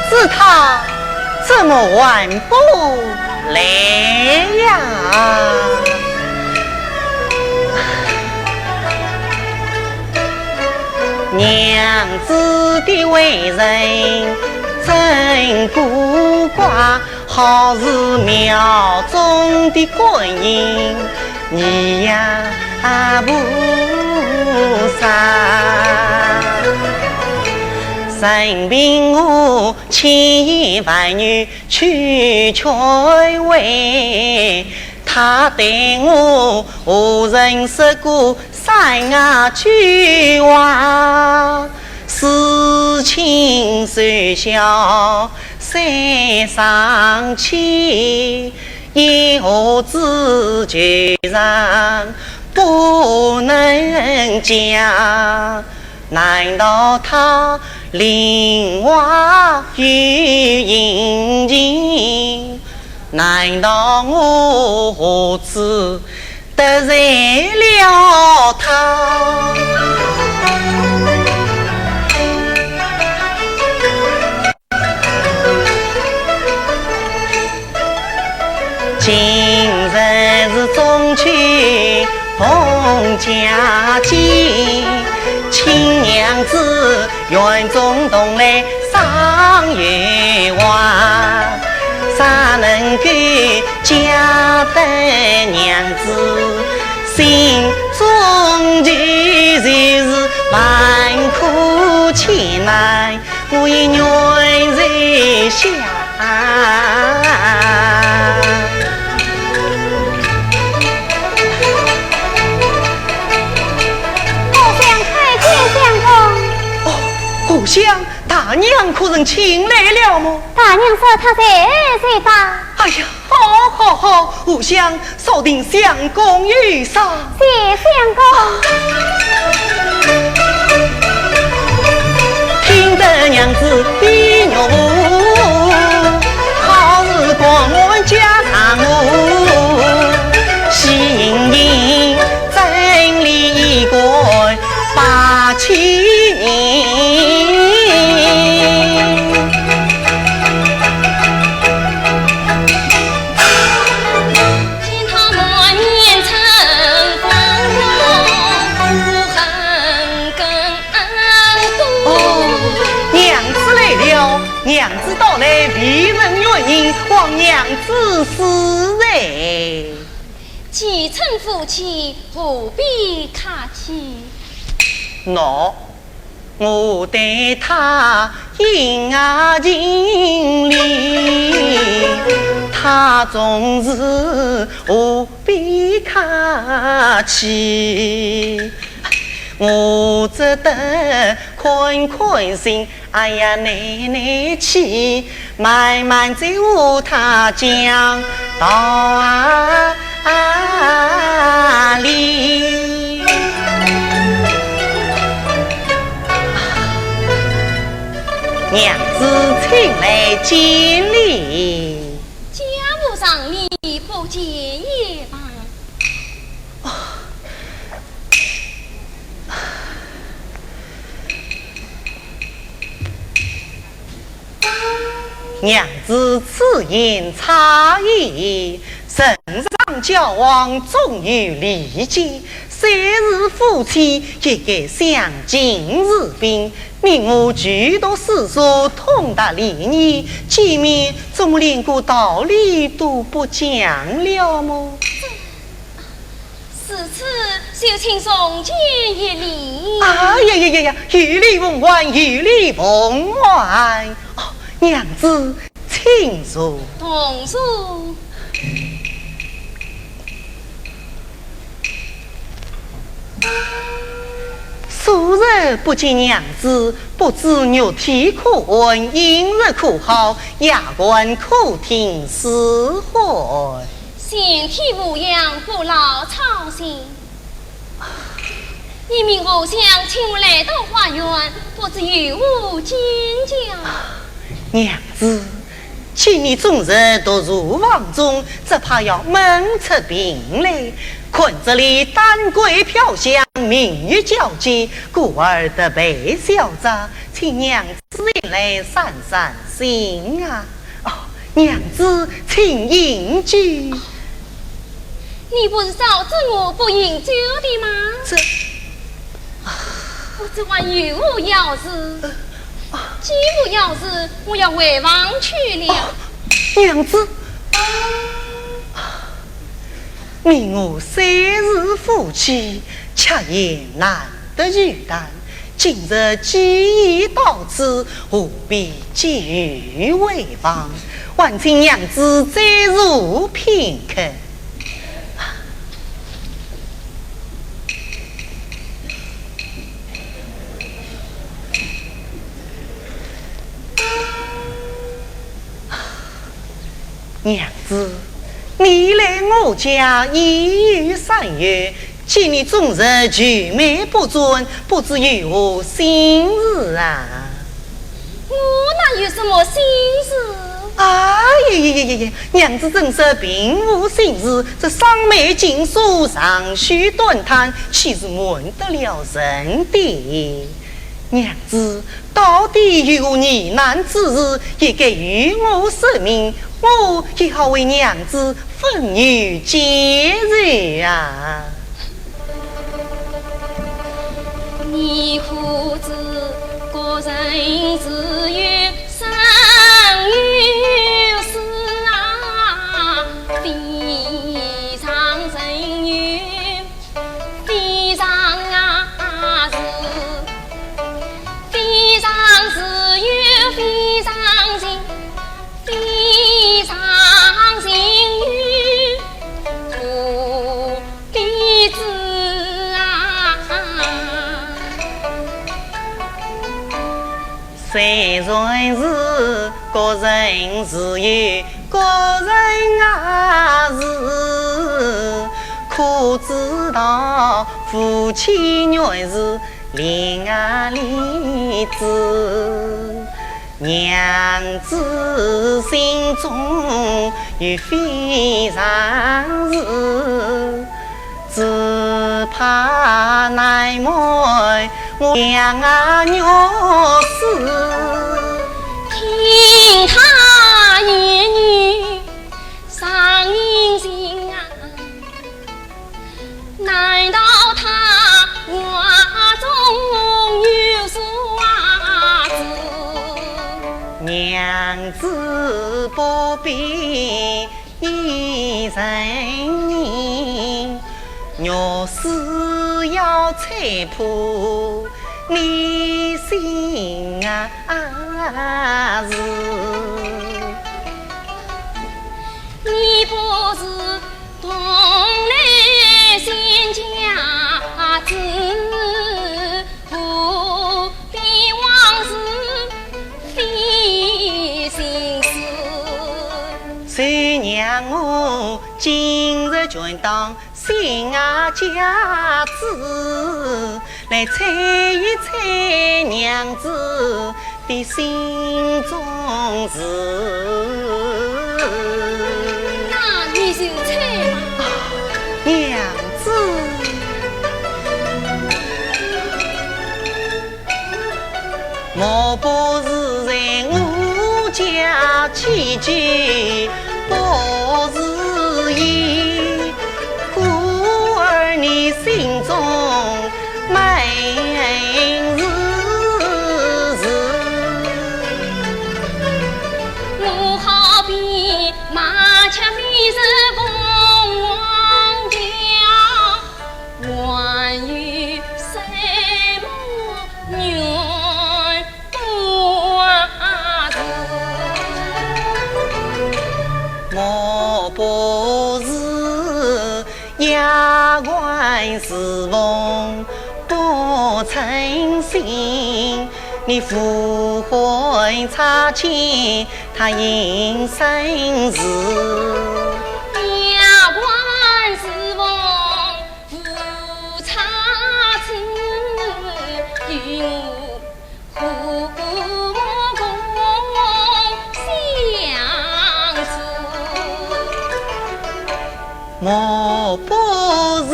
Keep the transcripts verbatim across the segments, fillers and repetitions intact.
子她怎么还不来呀？娘子的为人真古怪，好似庙中的观音，你呀菩萨。任凭我千言万语去劝慰，她对我何曾说过三两句话？事情虽小三伤气，言何止求饶不能讲。难道她令我有隐情？难道我何止 得罪了她。今日是中秋，逢佳节，请娘子 园中同来赏月华，啥能够解得娘子心中求？就是万苦千难，我也愿受下。 荷香叩见相公。哦，荷香，大娘可曾请来了么？大娘说她在，在吧。哎呀，好，好，好，荷香，速定相公御膳。谢相公。听得娘子的玉壶，好似光满家常路，喜盈盈。 真理已过百千年。见她满面春风，我恨更多。哦，娘子来了，娘子到来，未问原因，望娘子恕罪。 既成夫妻，何必客气？喏，我对她恩爱情理，她总是何必客气？我只得宽宽心， 哎呀，耐耐气，慢慢再和她讲道理。娘子，请来见礼。家无常礼，不见也罢。 娘子此言差矣，人上交往总有礼节，虽是夫妻，也该相敬如宾。你我俱读诗书，通达礼仪，见面怎么连个道理都不讲了么？ 如此，就请重见一礼。啊呀呀呀呀，有礼奉还，有礼奉还。哦，娘子，请坐。同坐。数日不见娘子，不知肉体可安，饮食可好，夜饭可定是否？ 身体无恙，不劳操心。你命荷香请我来到花园，不知有何见教？娘子，见你终日独坐房中，只怕要闷出病来。看这里丹桂飘香，明月皎洁，故而特备小茶，请娘子饮来散散心啊。哦，娘子请饮酒。你不是早知我不饮酒的吗？这……我这碗有何要事？呃，啊。既无要事，我要回房去了。哦，娘子。 你我虽是夫妻，却也难得聚谈。今日既已到此，何必急于回房？还请娘子再坐片刻。 娘子，你来我家已有三月，见你总是愁眉不展，不知有何心事啊？我哪有什么心事？哎呀呀呀呀呀！娘子怎说并无心事，这双眉紧锁，长吁短叹，岂是瞒得了人的？ 娘子，到底有何疑难之事，也该与我说明，我也好为娘子分忧解愁啊。你可知古人自有三有四啊，非常人有 非常啊是，非常是有，非常情，非常情有，何必知啊？虽然是古人自有古人雅事，可知道夫妻原是恋爱里子，娘子心中有非常事。 只怕难瞒我娘啊玉思。听他言语伤人心啊，难道他话中有啥子？娘子不必 一人言，若是要拆破你心啊事。你不是同来仙家子， 何必往事费心思？谁让我今日全当仙家子，来猜一猜娘子 的心中事。那你就猜吧。娘子，莫不是在我家寄居，不是也，故而你心中 满是事。我好比麻雀飞入凤凰巢，还有什么缘故啊？莫不是 夜半时分不称心，你呼唤差遣他应声时。夜半时分无差遣，与我 何故莫共相思？莫不是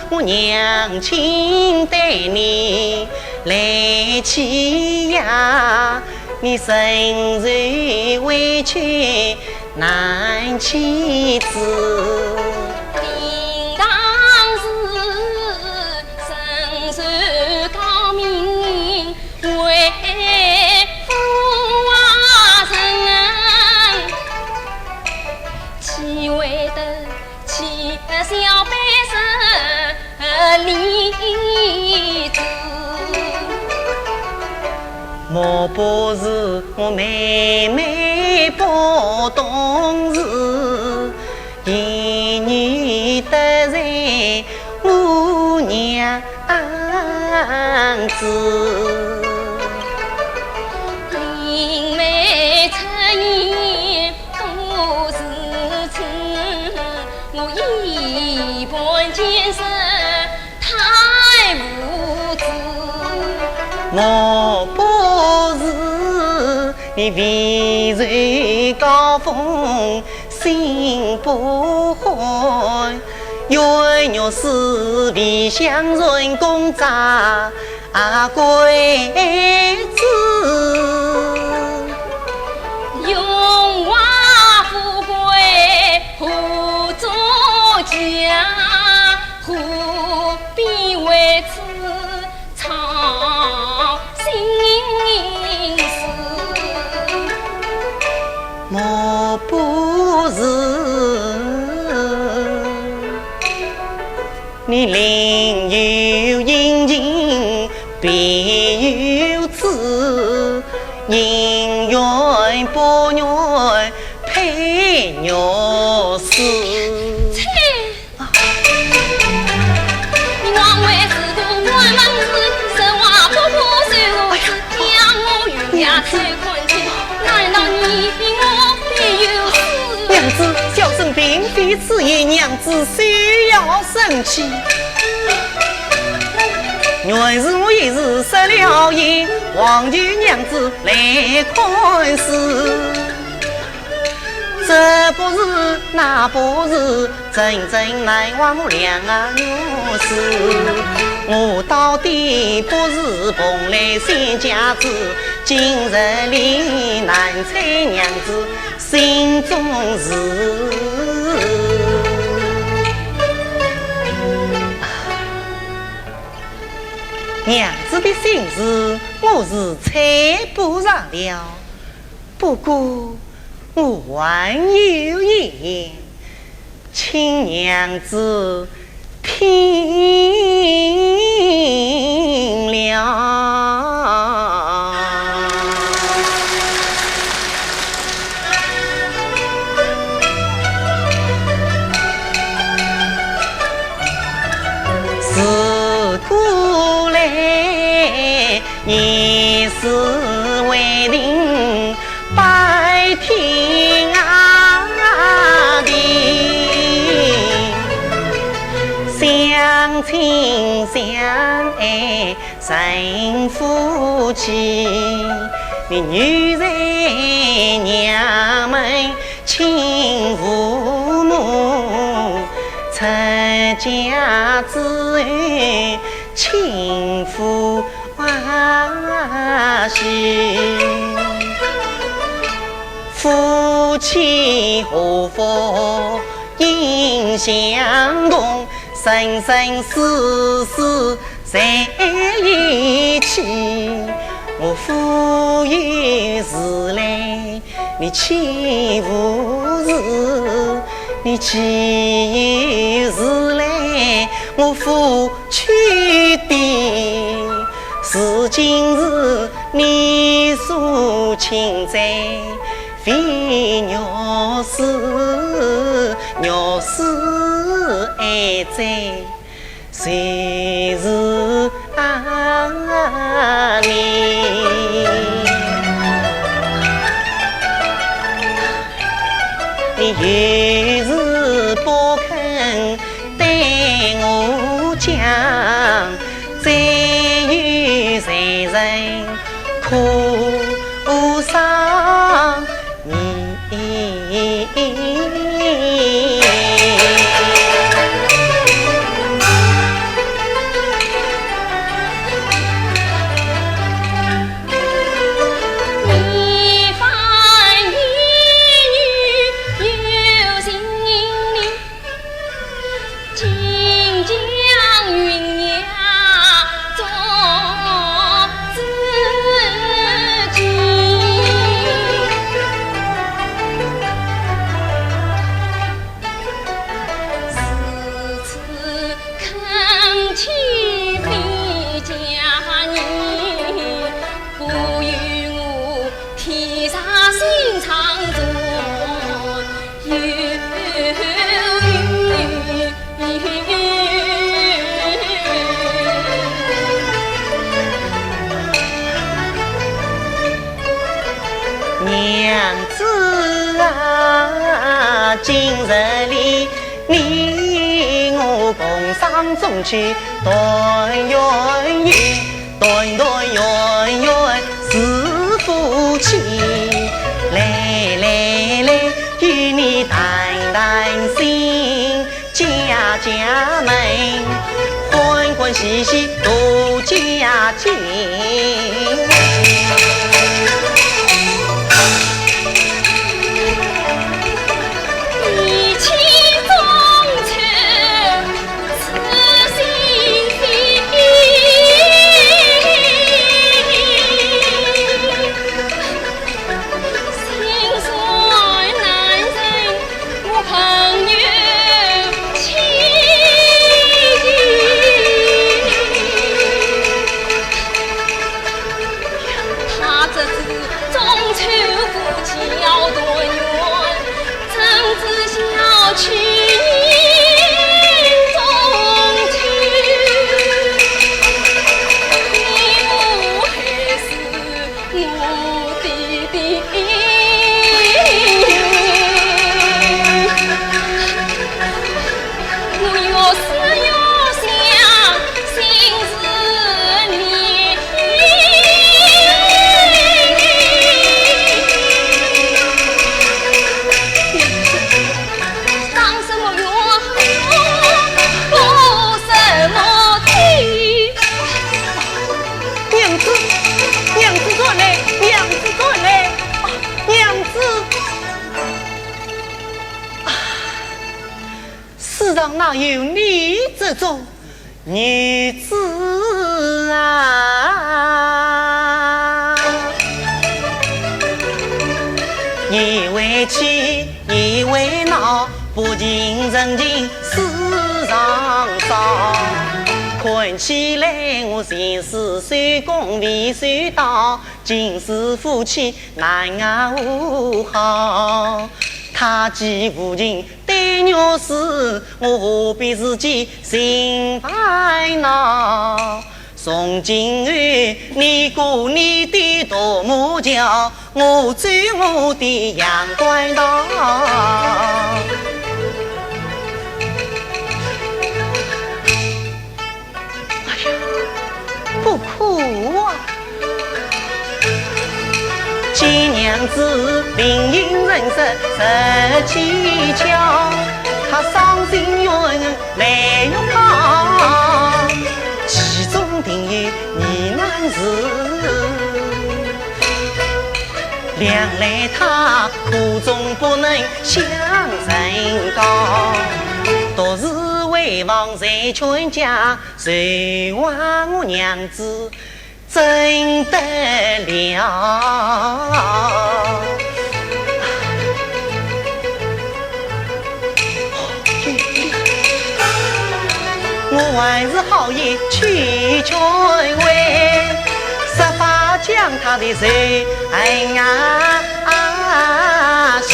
我娘亲待你来欺压，你承受委屈难启齿。应当是深受高明为父啊人，岂会得 欺小卑人，理之。莫不是我妹妹不懂事，一语得罪我娘子。林妹出言 多是痴，我一般见识太无知。莫不是你未受高风心不宽，冤枉是未相认公差 啊，鬼子。荣华富贵何足挂，何必为此操心事？莫不是 你另有隐情别有主，宁愿不愿配玉书。切！你枉为是个官门子，说话不可说我，将我与娘子看清，难道你比我必有事？娘子，小生并非 此言娘子休要生气。原是我一时失了言，望求娘子来宽恕。这不是，那不是，真正难忘两个月事。我到底不是蓬莱仙家子，今日里难猜娘子 心中事。娘子的心事，我是猜不着了。不过，我还有一言， 请娘子听了。自古来， 也是为情拜天啊地，相亲相爱成夫妻。你女在娘门亲父母，出嫁之后 亲夫欢喜，夫妻和睦应相同，生生世世在一起。我夫有事来，你岂无事？你岂有事来，我夫 去的，如今是你所请哉，非玉书，玉书还在，谁是啊你？你有事不肯 对我讲，再有罪人可伤你。娘子啊，今日里你我共赏中秋团圆夜，团团圆圆是福气。来来来，与你谈谈心， 家家门，欢欢喜喜度佳节。一起中秋，此心非。 心酸男人，我朋友妻。他这是中秋夫妻要团圆，怎知晓去年中秋，你我还是 我的爹，我越思越想，心思连连。伤什么冤，报什么仇？ 娘子，娘子转来，娘子转来，啊，娘子。啊，世上哪有你这种女子啊？你为气，你为恼，不近人情世上少。看起来我前世修功未修道， 今世夫妻难熬和好，他既无情待弱势，我何必自己心烦恼？从今后，你过你的独木桥，我走我的阳关道。 哎呀，不哭啊！见娘子，鬓影成色十七娇，她伤心冤泪欲溅，其中定有疑难事。 两难他苦衷不能向人讲，独是为望谁劝解，谁话我娘子怎得了？ 我还是好意去劝慰，设法将她的仇恨啊消。